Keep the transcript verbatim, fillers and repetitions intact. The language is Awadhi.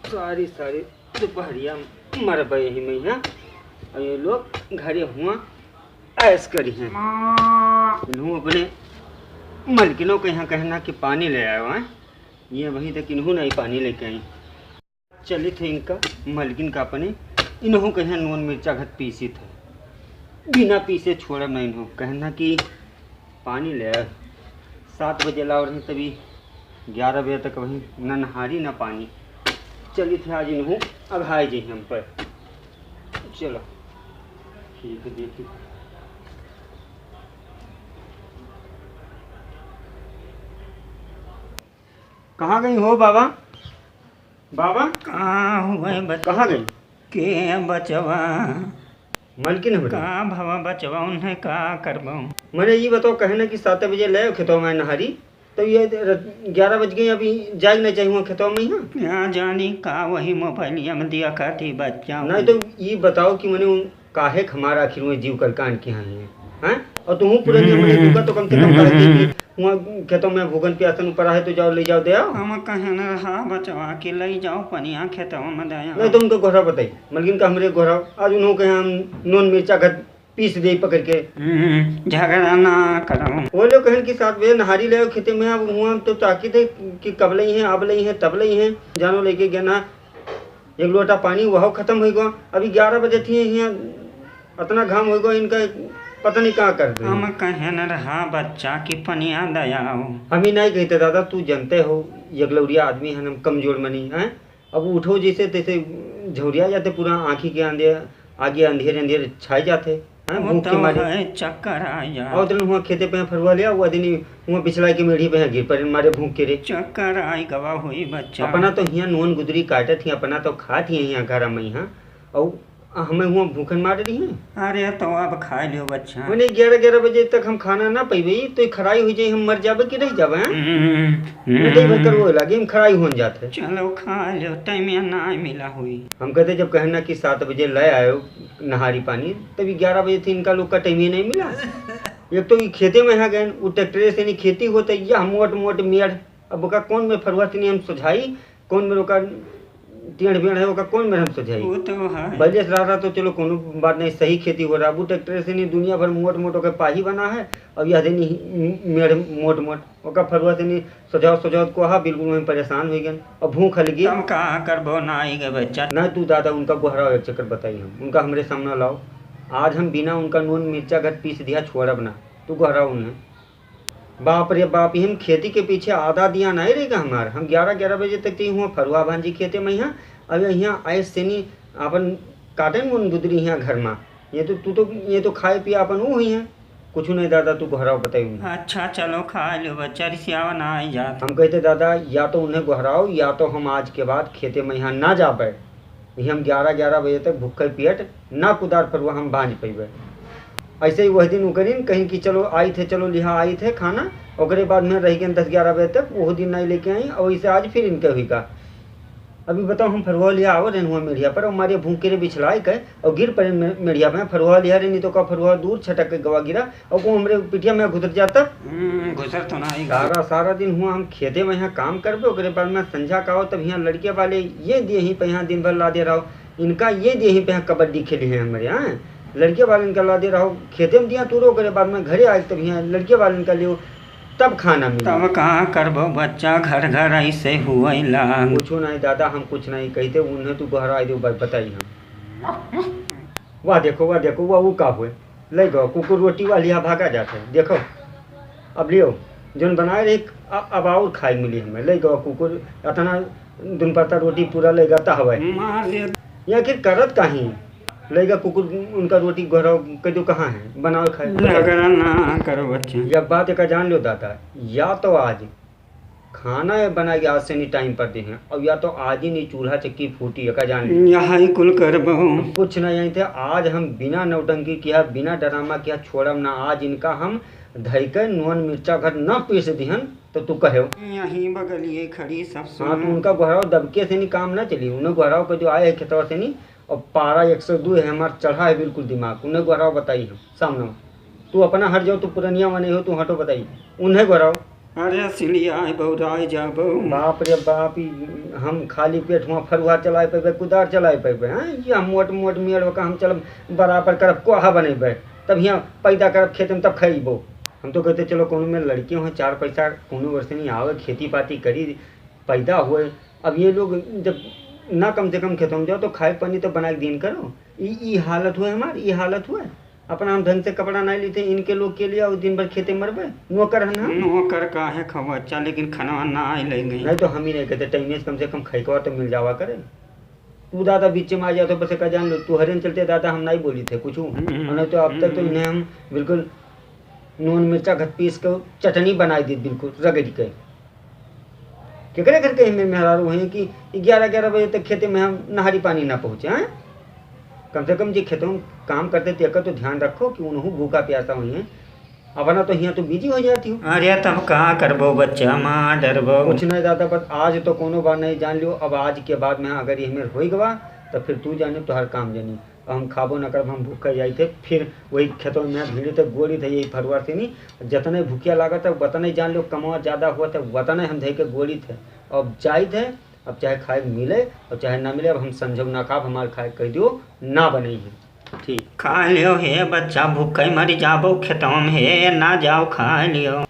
सारी सारी दुपहरिया मरबे यही में, हाँ? और ये लोग घरे हुआ ऐश करी हैं। इन्हों अपने मलकिनों के यहाँ कहना कि पानी ले आयो, हैं? ये अभी तक इन्हों नहीं पानी लेके आई। चलित है इनका मलकिन का अपने, इन्हों के यहाँ नून मिर्चा घट पीसित है, बिना पीसे छोड़ब नहीं इन्हों। कहना कि पानी ले आए, सात बजे लाओ रहे, तभी ग्यारह बजे तक वहीं न नहारी न पानी। चलित है आज इन्हों अघाए जे हम पर। चलो ठीक है, देखी। कहाँ गई हो बाबा? बाबा? कहाँ हुए बच-, कहाँ गई? के बचवा? मलकिन हमरे। का भवा बचवा, उन्हें का करबो? मने ई बताओ, कहे ना कि सात बजे ले खेतवा में नहारी, तो ये र-, ग्यारह बज गई, अभी जाए के नहीं चाहिए खेतवा में यहाँ? यहाँ जानी का वही मोबाइलिया में दिया करती बच्चा। नहीं तो ई बताओ कि मने उन काहे क हमारा आखिर में जीव कलकान के यहाँ है, हैं? और तुहूँ पुरनिया मने दुका तो कम से कम काहे के कि वहाँ खेतों में भूखन प्यासन ऊपर आहे तो जाओ ले जाओ दे आओ। हम कहे न रहा बचवा कि ले जाओ पनिया खेतों में दे आओ। नहीं तो उनको गोहरा बताई, मलकिन का हमरे गोहरा, आज उन्हों के हम नून मिर्चा घट पीस दे पकड़ के। हम्म, झगड़ा ना करो। वो लोग कहन कि सात बजे नहारी ले आओ खेते में, अब हुआ तो ताकि थे कि कब ले हैं, अब ले हैं, तब ले हैं, जानो लेके गया ना। एक लोटा पानी वहो खतम होइ गवा। अभी ग्यारह बजे थी, हियाँ अतना घाम होइ गवा, इनका पता नहीं का कर दे। हम कहेन रहा बच्चा कि पनिया दयाओ। हम ही नहीं कहते दादा, तू जनते हो, यगलौरिया आदमी हन, हम कमजोर मनी हैं। अब उठो जैसे तैसे झौरिया जाते, पूरा आँखी के अंधे, आगे अंधेर अंधेर छाए जाते हैं, वो भूख के तो मारे। है, चक्कर आ जा। और दिन हुआ खेते पे फरुआ लिया, वो दिन ही हुआ बिछला के मेढ़ी पे गिर पड़े, मारे भूख के रे। चक्कर आई गवा हुई बच्चा। अपना तो हियाँ नोन गुदरी काटत ही, अपना तो खात ही हियाँ घर में हियाँ, और हमें हुआ भूखन मार रही है। अरे तो अब खा लियो बच्चा। मने ग्यारह ग्यारह बजे तक हम खाना ना पइबे, तो ये खराई हुई जाई, हम मर जाबे कि रह जाबे, हैं? हम्म, हम्म। ये तो भर कर वो लागे, हम खराई होन जाते। चलो खा लियो, टाइम या ना मिला हुई। हम कहते जब कहना कि सात बजे ले आयो नहारी पानी, तभी ग्यारह बजे थे, इनका लोग का टाइम ही नहीं मिला। एक तो ये खेते में यहाँ गए, वो ट्रैक्टरे से नहीं खेती होता, यह मोट मोट मेड़। अब ओका कौन में फरुआ से नहीं हम सुझाई, कौन में ओका टेढ़ बेढ़ है, ओका कौन में हम सुझाई। वो तो है। बलियस रहा, रहा तो चलो कोनो बात नहीं, सही खेती हो रहा। अब वो ट्रैक्टरे से नहीं, दुनिया भर मोट मोट ओके पाही बना है, अब यह देनी मेड़ मोट मोट। ओका फरुआ से नहीं, सजावत सजावत को हा, बिल्कुल वहीं परेशान होइ गन। अब भूख लगी। तब का करबो, ना आई गए बच्चा। ना तू दादा उनका गोहराओ, एक चक्कर बताई हम। उनका हमरे सामने लाओ। आज हम बिना उनका नून मिर्चा घट पीस दिया छोड़ब ना। तू गोहराओ उन्हें। बाप रे बाप, हम खेती के पीछे आधा दिया नहीं रहेगा हमार। हम ग्यारह ग्यारह बजे तक ती हुआ फरुआ भांजी खेते में यहाँ। अब यहाँ आए से नहीं अपन काटन मुन गुदरी यहाँ घर में। ये तो तू तो, ये तो खाए पिए अपन वो हुई है। कुछ नहीं दादा, तू गोहराओ बताई उन्हें। अच्छा, चलो खा लो बच्चा, रिसियावा ना आई जात। हम कहते दादा, या तो उन्हें गोहराओ, या तो हम आज के बाद खेते में यहाँ ना जाबे। यही हम ग्यारह ग्यारह बजे तक भूखे पेट ना कुदार फरुआ हम भांज पइबे। ऐसे ही वह दिन उकरिन कहीं कि चलो आई थे, चलो लिहा आई थे खाना, ओकरे बाद में रह गए दस ग्यारह बजे तक, वो दिन नहीं लेके आई, और इसे आज फिर इनके हुई का। अभी बताओ, हम फरुआ लिया आवा रेन हुआ मेढ़िया पर, और मारे भूख के रे बिछलाए के, और गिर पड़े मे-, मेढ़िया में, फरुआ लिया रे, नहीं तो का फरुआ दूर छटक के गवा गिरा, और वो हमरे पिठिया में घुसर जाता। हम्म, घुसर तो ना आई। सारा, सारा दिन हुआ हम खेते में यहाँ काम करबे, ओकरे बाद में संझा का आओ, तब यहाँ लड़के वाले ये दिए ही पे यहाँ दिन भर लादे रहो, इनका ये दिए ही पे यहाँ कबड्डी खेली है हमरे यहाँ। लड़के वाले इनका लादे रहो, खेते में दिया तू रो, ओकरे बाद में घरे आए, तब यहाँ लड़के वाले इनका लियो, तब खाना मिला। तब कहाँ करबो बच्चा, घर घर ऐसे हुए ला। कुछ नहीं दादा, हम कुछ नहीं कहते, उन्हें तू गोहरा दे, ब-, बताई हम। वाह देखो, वाह देखो, वाह वो का हुए, ले गो कुकुर रोटी वाली यहाँ भागा जाते, देखो। अब लियो, जोन बनाए रहे, अ-, अब और खाए मिली हमें, ले गो कुकुर, इतना दुन पत्ता रोटी पूरा ले गता हवे। मार दे। ये आखिर करत काहीं? ले गा कुकुर उनका रोटी गोहराओ के जो कहाँ है, बनाओ खाए। झगड़ा ना करो बच्चा। या बात का जान लो दादा, या तो आज खाना ये बना के आज से नहीं टाइम पर दे हैं, और या तो आज ही नहीं चूल्हा चक्की फूटी है, का जान लो। यही कुल करबो। हम कुछ ना जानते, आज हम बिना नौटंकी किया, बिना ड्रामा किया छोड़ब ना। आज इनका हम धई के नून मिर्चा घर ना पीस दिहन, तो तू कहे। यहीं बगलिए खड़ी सब हाँ, सुन। तो उनका गोहराओ दबके से नहीं काम ना चली, उन्हें गोहराओ के जो आए है खेतवा से नहीं, और पारा एक सौ दो है हमार चढ़ा है बिल्कुल दिमाग, उन्हें गोहराओ बताई हम सामने। तू अपना हट जाओ, तू पुरनिया माने हो, तू हटो बताई, उन्हें गोहराओ। अरे सिलियाए बौराए जाबो। बाप रे बाप, ई हम खाली पेट हुआँ फरुहा चलाए पइबे, कुदार चलाए पइबे, हैं? ये हम मोट मोट मेड़ का हम चलब, बराबर करब, कोहा बनइबे, तब हियाँ पैदा करब खेते में, तब खइबो। हम तो कहते चलो कोनो में लड़के हों, चार पैसा कोनो ओर से नहीं आवे, खेती पाती करी, पैदा होए। अब ये लोग जब ना कम से कम खेतों में जाओ तो खाए पानी तो बनाए के दिन करो। ई, ई हालत हुए हमार, ई हालत हुए। अपना हम ढंग से कपड़ा नहीं लेते, इनके लोग के लिए और दिन भर खेते मरबे। नौकर हन हम। नौकर काहे खवा अच्छा, लेकिन खाना ना आए ले गई। नहीं तो हम ही नहीं कहते, टाइम से कम से कम खैकवा तो मिल जावा करे। तू दादा बीच में आ जाओ तो बस का जान लो, तुहरे चलते दादा हम नहीं बोली थे कुछ। हम्म। और नहीं तो अब तक तो हम्म। इन्हें हम बिल्कुल नून मिर्चा घट पीस के चटनी बनाई दी, बिल्कुल रगड़ के। केकरे घर के हमें मेहरारू हैं कि ग्यारह ग्यारह बजे तक खेते में हम नहारी पानी ना पहुँचे, हैं? कम से कम जे खेतों में काम करते, तेकर तो ध्यान रखो कि उनहू भूखा प्यासा हुई हैं। अपना तो हियाँ तो बिजी हो जाती हो। अरे, तब का करबो बच्चा, माँ डरबो। कुछ नहीं दादा, बस आज तो कोनो बात नहीं, जान लियो, अब आज के बाद में अगर ये मेर होई गवा, तो फिर तू जाने, तोहर काम जानी। अब हम खाबो ना करब, हम भूखा जाई थे। फिर वही खेतों में भीड़ थे, गोड़ी थे, यही फरुआ से नहीं, जतने भूखिया लागत है, वतने जान लो, कमवा ज्यादा हुआ था, वतने हम धे के गोड़ी थे। अब जाई थे, अब चाहे खाए मिले और चाहे ना मिले, अब हम संझो ना खाब, हमार खाए कह दियो ना बने है। ठीक। खा लियो हे बच्चा, भूखे मर जाबो खेतों में, हे ना जाओ खा लियो।